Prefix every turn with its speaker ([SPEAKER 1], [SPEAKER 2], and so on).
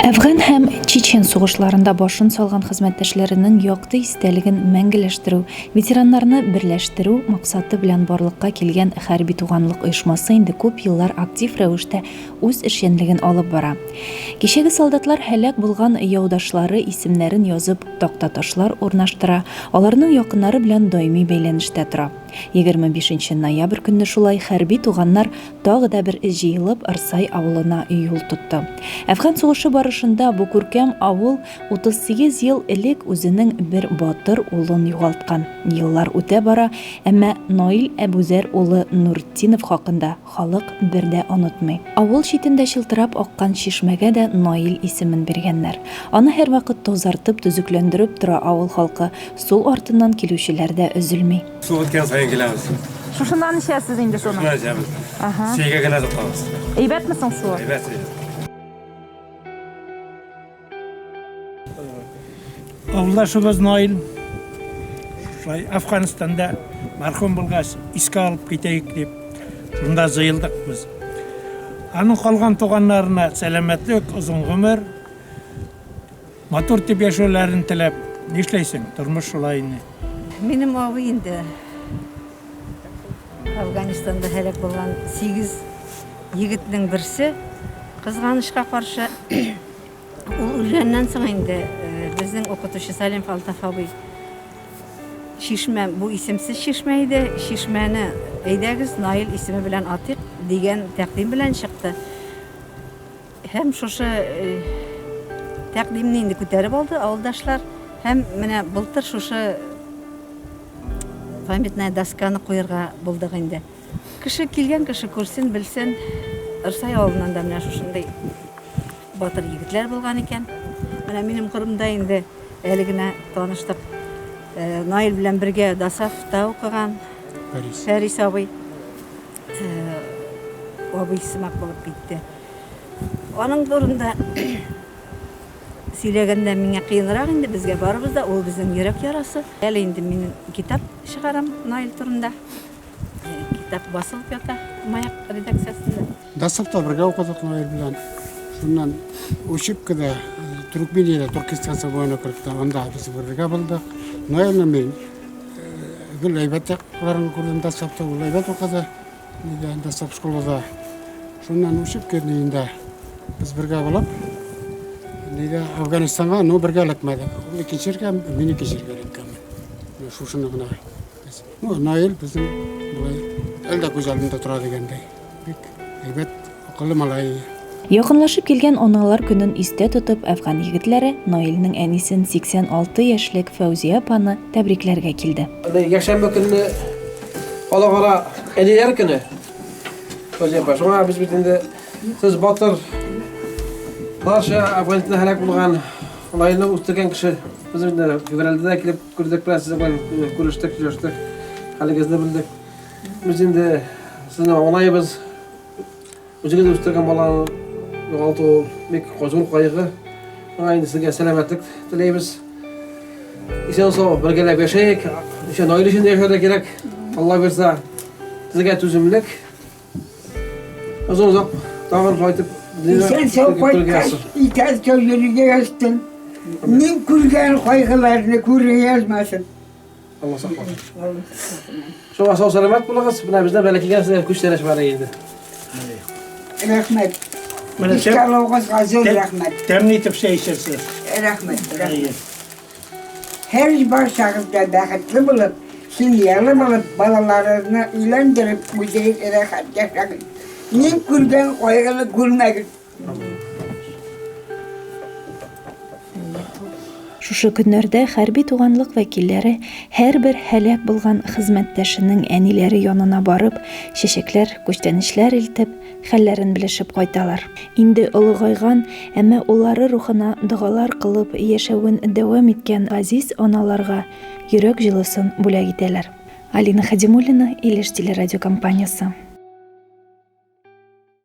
[SPEAKER 1] Әфган һәм Чечен сугышларында башын салган хезмәттәшләренең якты истәлеген мәңгеләштерү, ветераннарны берләштерү максаты белән барлыкка килгән Хәрби туганлык оешмасы инде күп еллар актив рәвештә үз эшчәнлеген алып бара. Кичәге солдатлар һәлак булган яудашлары исемнәрен язып тактаташлар урнаштыра, аларның якыннары белән даими бәйләнештә тора. 25 нче ноябрь көнне шулай хәрби туганнар тагы да бер җыелып Ырсай авылына юл тотты. Әфган сугышы барышында бу күркәм авыл 38 ел элек үзенең бер батыр улын югалткан. Еллар үтә бара, әмма Наил Әбүзәр улы Нуртдинов хакында халык бер дә онытмый. Авыл читендә чылтырап аккан чишмәгә дә Наил исемен биргәннәр. Аны һәрвакыт тазартып, төзекләндереп тора авыл халкы, су артыннан килүчеләр дә өзелми.
[SPEAKER 2] Су беткән саен киләбез.
[SPEAKER 3] Шушыннан эчәсез инде суны?
[SPEAKER 2] Шушыннан эчәбез.
[SPEAKER 3] Ага.
[SPEAKER 2] Чәйгә генә тотабыз.
[SPEAKER 3] Әйбәтме соң суы?
[SPEAKER 2] Әйбәт, әйбәт.
[SPEAKER 4] Авылдашыбыз Наил шулай Әфганстанда мәрхүм булгач, искә алып китәйек дип, шунда җыелдык без. Аның калган туганнарына сәламәтлек, озын гомер, Матур дип яшәүләрен теләп, нишләйсең, тормыш шулай инде.
[SPEAKER 5] Минем абый инде Афганистанда һәлак булган 8 егетнең берсе. Кызганычка каршы, ул үлгәннән соң инде э, безнең укытучы Салим Алтаф абый чишмә, бу исемсез чишмә иде, чишмәне әйдәгез Наил исеме белән атыйк дигән тәкъдим белән чыкты. Һәм шушы тәкъдимне инде күтәреп алды авылдашлар. Һәм менә былтыр шушы памятная досканы куярга булдык инде. Кеше килгән кеше күрсен, белсен. Ырсай авылыннан да менә шушындый батыр егетләр булган икән. Менә минем кырымда инде әле генә таныштык. Наил белән бергә ДОСААФта укыган Фәрис абый. Абый сымак булып китте. Аның турында сөйләгәндә миңа кыенрак инде, безгә барыбыз да, ул безнең йөрәк ярасы. Әле инде мин китап чыгарам Наил турында. Китап басылып ята Маяк редакциясендә.
[SPEAKER 6] Дасовта бергә укыдык Наил белән. Шуннан учебкада Туркмениядә, Туркестан военный округта, анда без бергә булдык. Наилне мин гел әйбәт якларын күрдем Дасовта, ул әйбәт укыды. Нидә, Дасов школада. Шуннан учып килде инде. Без бергә булып, нидә Афганистанга, ну, бергә эләкмәдек. Ул икенче җиргә, мин икенче җиргә эләккәнмен. Менә шушыны гына. Ну, Наил безнең болай әле дә күз алдында тора дигәндәй. Бик әйбәт, акыллы малай.
[SPEAKER 1] Якынлашып килгән Аналар көнен истә тотып, әфган егетләре Наилнең әнисен 86 яшьлек Фәүзия апаны тәбрикләргә килде.
[SPEAKER 7] Якшәмбе көнне халыкара әниләр көне. Фәүзия апа, шуңа без бит инде сез батыр барча Әфганстанда һәлак булган Наилне үстергән кеше. Без инде февральдә дә килеп күрдек белән сезнең белән күрештек, сөйләштек, хәлегезне белдек. Без инде сезне аңлайбыз. Үзегез үстергән баланы югалту бик зур кайгы. Моңа инде сезгә сәламәтлек теләйбез. Исән сау бергәләп яшәйек. Ничә наил өчен дә яшәргә кирәк. Алла бирса, сезгә түземлек. Озын озак тагын кайтып
[SPEAKER 8] Исән сау кайткач, исән сау йөрергә язсын. Мин күргән кайгыларны күрергә язмасын.
[SPEAKER 7] Алла сакласын. Шуңа сау сәламәт булыгыз. Менә бездән бәләкәй генә сезгә күчтәнәч бар инде.
[SPEAKER 8] Рәхмәт.
[SPEAKER 4] Менә
[SPEAKER 8] Искә зур рәхмәт.
[SPEAKER 4] Тәмле итеп чәй эчерсез.
[SPEAKER 8] Рәхмәт, рәхмәт. Һәр барчагыз да бәхетле булып, семьялы булып, балаларыгызны өйләндереп, үзегез рәхәт яшәгез. Мин күргән кайгыны күрмәгез.
[SPEAKER 1] Шушы көннәрдә хәрби туганлык вәкилләре һәрбер һәлак булган хезмәттәшенең әниләре янына барып, чәчәкләр, күчтәнәчләр илтеп, хәлләрен белешеп кайталар. Инде олыгайган, әмма уллары рухына догалар кылып яшәвен дәвам иткән газиз аналарга йөрәк җылысын бүләк итәләр. Алина Хадимуллина, Илеш телерадиокомпаниясе.